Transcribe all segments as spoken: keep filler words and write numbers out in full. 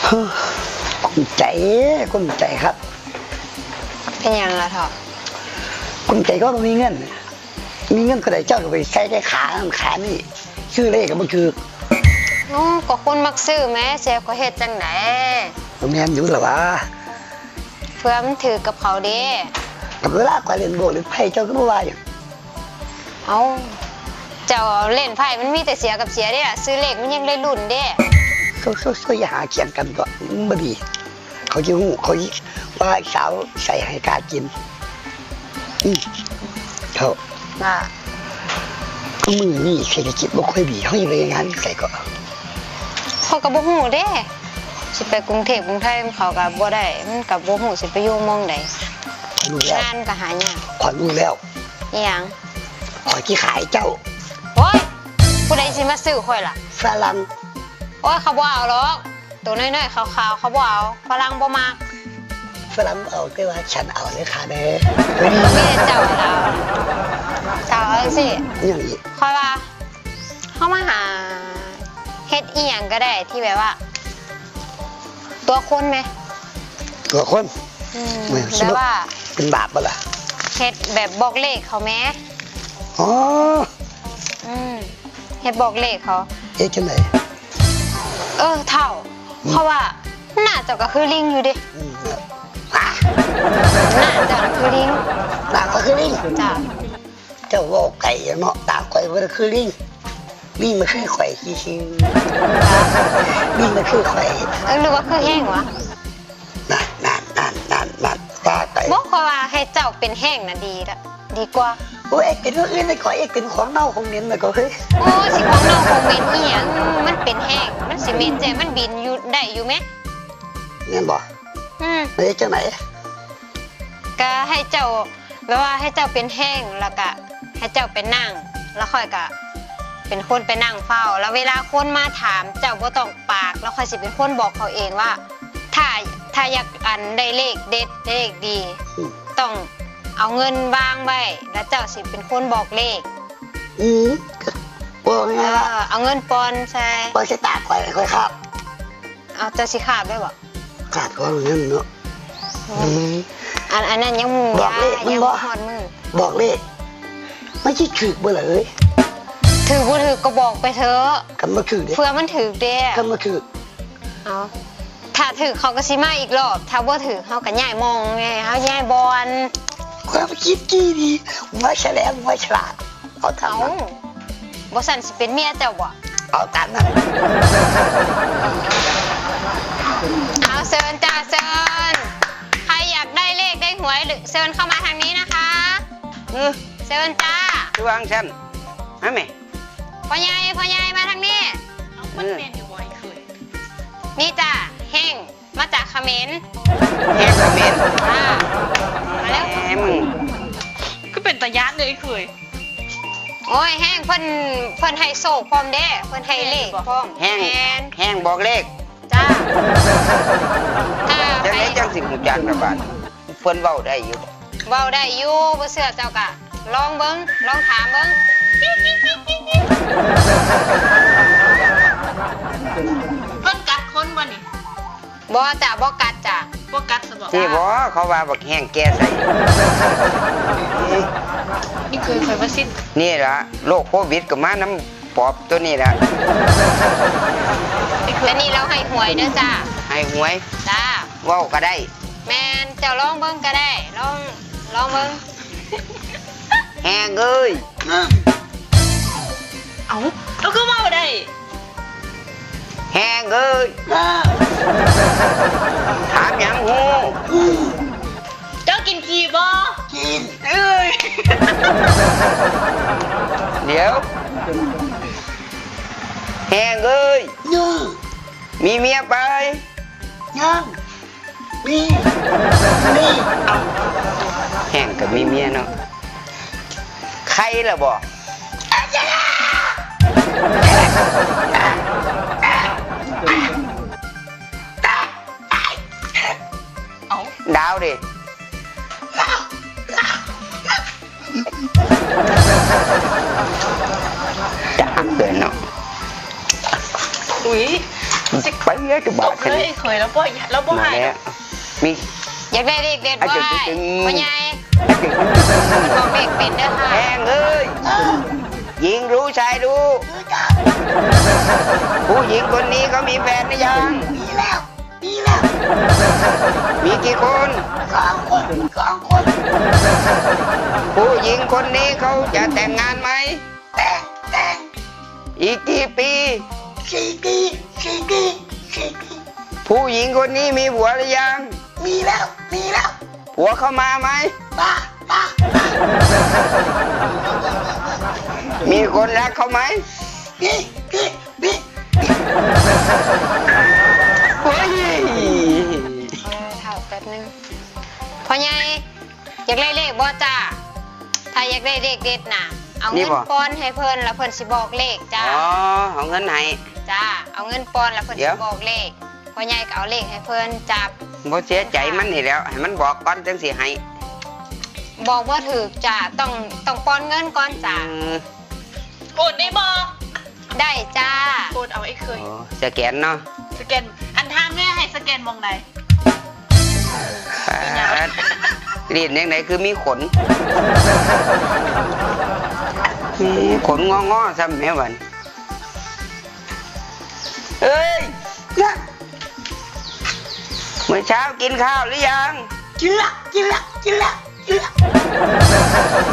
กุ้มใจ กุ้มใจครับ เป็นหยังล่ะเฒ่า กุ้มใจก็บ่มีเงิน มีเงินก็ได้เจ้าก็ไปใส่แต่ขานั่นขานี่ ซื้อเลขก็บ่ถืก โอ้ ก็คนมักซื้อแหม สิให้ข้อยเฮ็ดจั่งใด ก็แม่นอยู่ล่ะวะ เผื่อมันถืกกับเขาเด้ กับเวลาข้อยเล่นโบว์เล่นไพ่เจ้าก็บ่ว่าหยัง เอ้า เจ้าเล่นไพ่มันมีแต่เสียกับเสียเด้ล่ะ ซื้อเลขมันยังได้ลุ้นเด้ โซ่ๆๆ อย่าหาเถียงกันตั๊ว มันบ่ดี เขาสิฮู้ เขาสิว่าสาวใส่ให้กากิน อืม เฒ่า ว่า มื้อนี้เศรษฐกิจบ่ค่อยดี เฮาสิไปงานอยู่ไสเกาะ ข้อยก็บ่ฮู้เด้ สิไปกรุงเทพฯ กรุงไทยเขาก็บ่ได้ มันก็บ่ฮู้สิไปอยู่หม่องใด ข้อยรู้แล้ว งานก็หายาก ข้อยรู้แล้ว อิหยัง ข้อยสิขายเจ้า โอ๊ย ผู้ใดสิมาซื้อข้อยล่ะ ฝรั่ง โอ๊ย เขาบ่เอาหรอก ตัวน้อยๆ ขาวๆ เขาบ่เอา ฝรั่งบ่มัก ฝรั่งบ่เอา แต่ว่าฉันเอาเลยค่ะเด้อ มีแต่เจ้าเอา เจ้าเอาจั่งซี้ อิหยังอีก ข้อยว่า เฮามาหา เฮ็ดอิหยังก็ได้ที่แบบว่า ตั๋วคนแหม ตั๋วคน อืม แม่น แบบว่า เป็นบาปบ่ล่ะ เฮ็ดแบบบอกเลขเขาแหม อ๋อ อืม เฮ็ดบอกเลขเขา เฮ็ดจั่งใด เออ เฒ่า อืม เพราะว่าหน้าเจ้าก็คือลิงอยู่เด้ อืม หน้าเจ้าน่ะคือลิง หน้าข้อยคือลิง จ้ะ เจ้าเว้าไกลเนาะ ตาข้อยบ่ได้คือลิง ลิงมันคือข้อยซื่อๆ ลิงมันคือข้อย เออ หรือว่าคือแฮงวะ นั่นๆๆๆๆ ว่าไป บ่ ข้อยว่าให้เจ้าเป็นแฮงน่ะดีละ ดีกว่า โอ้ย เป็นเรื่องอื่นเลย ข้อยเป็นของเน่าของเหม็นเลยก็เฮ้ย โอ้ย สิของเน่าของเหม็นอีหยัง มันเป็นแฮง มันสิเหม็นจั่งใด มันบินอยู่ได้อยู่แหม แม่นบ่ อืม มันเฮ็ดจั่งใด ก็ให้เจ้า แบบว่าให้เจ้าเป็นแฮง แล้วก็ให้เจ้าเป็นนาง แล้วข้อยก็เป็นคนไปนั่งเฝ้า แล้วเวลาคนมาถาม เจ้าบ่ต้องปาก แล้วข้อยสิเป็นคนบอกเขาเองว่า ถ้า ถ้าอยากอันได้เลขเด็ด เลขดี อืม ต้องเอาเงินวางไว้ แล้วเจ้าสิเป็นคนบอกเลข อืม ก็บอก เอ ง่ายๆว่า อ เอาเงินปอนใส่ ปอนใส่ตาข้อย ข้อยคาบ เอา เจ้าสิคาบได้บ่ คาบของเงินเนาะ อืม อืม อัน อันนั้นยัง บอกเลข ยัง มันบ่ ยังบ่ฮอดมื้อ บอกเลข มันสิถืกบ่ล่ะเอ้ย ถืกบ่ถืกก็บอกไปเถอะ คันบ่ถืกเด้ เผื่อมันถืกเด้ คันบ่ถืก เอา ถ้าถืกเขาก็สิมาอีกรอบ ถ้าบ่ถืกเขาก็ย้ายหม่องไง เขาย้ายบ่อน ความคิดที่ดี หัวแฉลง หัวฉลาด เอาตามนั้น เอ้า บ่ซั้นสิเป็นเมียเจ้าบ่ เอาตามนั้น เอา เชิญจ้า เชิญ ใครอยากได้เลขได้หวยหรือ เชิญเข้ามาทางนี้นะคะ เออ เชิญจ้า คือวางซั่น มาแม่ พ่อใหญ่ พ่อใหญ่ มาทางนี้ เออ นี่จ้า แฮง มาจากเขมร แฮงเขมร อ่า มาแล้ว แหม มึง คือเป็นตาย้านเลยเขย โอ้ย แฮงเพิ่น เพิ่นให้โชคพร้อมเด้ เพิ่นให้เลขพร้อม แฮง แม่น แฮงบอกเลข จ้า ถ้า จั่งใด ใคร จั่งสิฮู้จักล่ะบาด เพิ่นเว้าได้อยู่บ่ เว้าได้อยู่ บ่เชื่อเจ้ากะลองเบิ่ง ลองถามเบิ่ง เพิ่นกัดคนบ่นี่ บ่จ้ะ บ่กัดจ้ะ บ่กัดซะบ่ นี่บ่ เขาว่าบักแฮงแก่ใส่ นี่คือเคยมาสิ้น นี่ล่ะ โรคโควิดก็มานำ ปอบตัวนี้แหละ แต่นี่เราให้หวยเด้อจ้า ให้หวย จ้า เว้าก็ได้ แม่น เจ้าลองเบิ่งก็ได้ ลอง ลองเบิ่ง แฮงเอ้ย เอ้า เราก็เว้าได้ แฮงเอ้ย ถามหยังฮู้ เจ้ากินขี้บ่ กิน เอ้ย เดี๋ยว แฮงเอ้ย ยัง มีเมียไป ยัง มี มี เอ้า แฮงก็มีเมียเนาะ ไข่ละบ่ เอ้า ดาวดิ จะหักเกินเนาะ อุ๊ย ไป เยอะจะบาด เอ้ย เขย แล้วบ่ แล้วบ่หาย มาแล้ว มี อยากได้เลขเด็ด อาจจะ บ่ เป็น พ่อใหญ่ อาจจะ บอกเลขเป็นเด้อค่ะ แพงเอ้ย หญิงรู้ชายรู้ ผู้หญิงคนนี้เขามีแฟนหรือยัง มีแล้ว มีแล้ว มีกี่คน สองคน สองคน ผู้หญิงคนนี้เขาจะแต่งงานไหม แต่ง แต่ง อีกกี่ปี สี่ปี สี่ปี สี่ปี ผู้หญิงคนนี้มีผัวหรือยัง มีแล้ว มีแล้ว ผัวเขามาไหม มา มา มา มีคนรักเขาไหม มี มี มี โอ้ย เออ เฒ่าแป๊บนึง พ่อใหญ่ อยากได้เลขบ่จ้า ถ้าอยากได้เลขเด็ดน่ะ เอาเงิน นี่บ่ ปอนให้เพิ่น แล้วเพิ่นสิบอกเลขจ้า อ๋อ เอาเงินให้ จ้า เอาเงินปอนแล้วเพิ่น เดี๋ยว สิบอกเลข พ่อใหญ่ก็เอาเลขให้เพิ่นจับ บ่เสียใจมันนี่แหล้ว ให้มันบอกก่อนจังสิให้ บอกบ่ถูกจ้า ต้อง ต้องปอนเงินก่อนจ้า อืม โอนได้บ่ ได้จ้า โอนเอาไอ้เขย โอ้ สแกนเนาะ สแกน อันทางแม่ให้สแกนหม่องใด ปาด ลิ้นจั่งใดคือมีขน มีขนงอๆ ซ้ำแหมบัดนี้ เอ้ย เนี่ย มื้อเช้ากินข้าวหรือยัง กินละ กินละ กินละ กินละ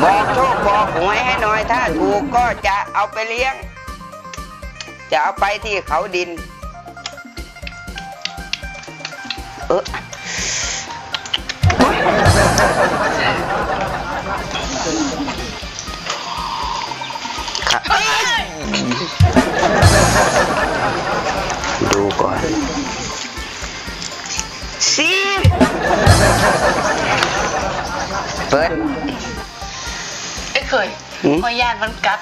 บอกโชคบอกหวยให้หน่อย ถ้าถูกก็จะเอาไปเลี้ยง จะเอาไปที่เขาดิน เออ ครับ ดูก่อน สิบ เปิด ไอ้เขย หืม ข้อยย่านมันกัด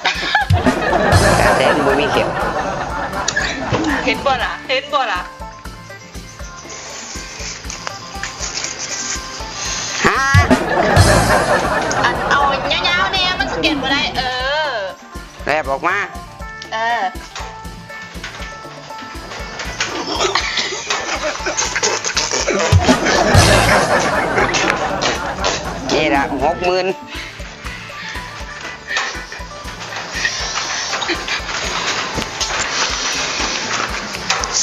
กัดแต่มันบ่มีเข็ม เห็นบ่ล่ะ เห็นบ่ล่ะ ฮะ อันเอายาวๆเนี่ยมันสแกนบ่ได้ เออ แลบออกมา เออ นี่ละ หกหมื่น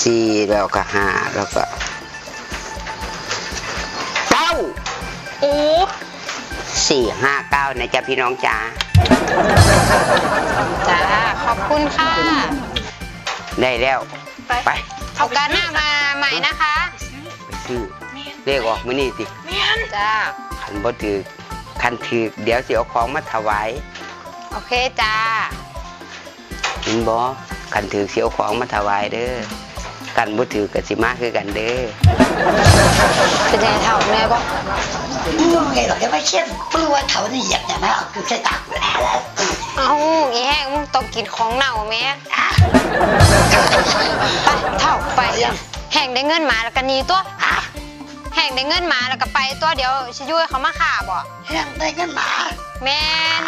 สี่ แล้วก็ ห้า แล้วก็ เก้า โอ้ สี่ ห้า เก้า นะจ๊ะพี่น้องจ๋า จ้า ขอบคุณค่ะ ได้แล้ว ไป ไป โอกาสหน้ามาใหม่นะคะ ไปซื้อ เลขออกมื้อนี้สิ แม่น จ้า คันบ่ถืก คันถืก เดี๋ยวสิเอาของมาถวาย โอเคจ้า เห็นบ่ คันถืกสิเอาของมาถวายเด้อ คันบ่ถืกก็สิมาคือกันเด้อ เป็นไงเฒ่า เมื่อยบ่ เมื่อยหรอก อย่ามาเคียน มึงว่าเฒ่านี่เหยียบหยังนะ เอากูใส่ตากู เอ้า อีแห้ง มึงต้องกินของเน่าแหม ไป เฒ่า ไป แห้งได้เงินหมาแล้วก็หนีตั๊ว ฮะ แห้งได้เงินหมาแล้วก็ไปตั๊ว เดี๋ยวสิอยู่ให้เขามาฆ่าบ่ แห้งได้เงินหมา แม่น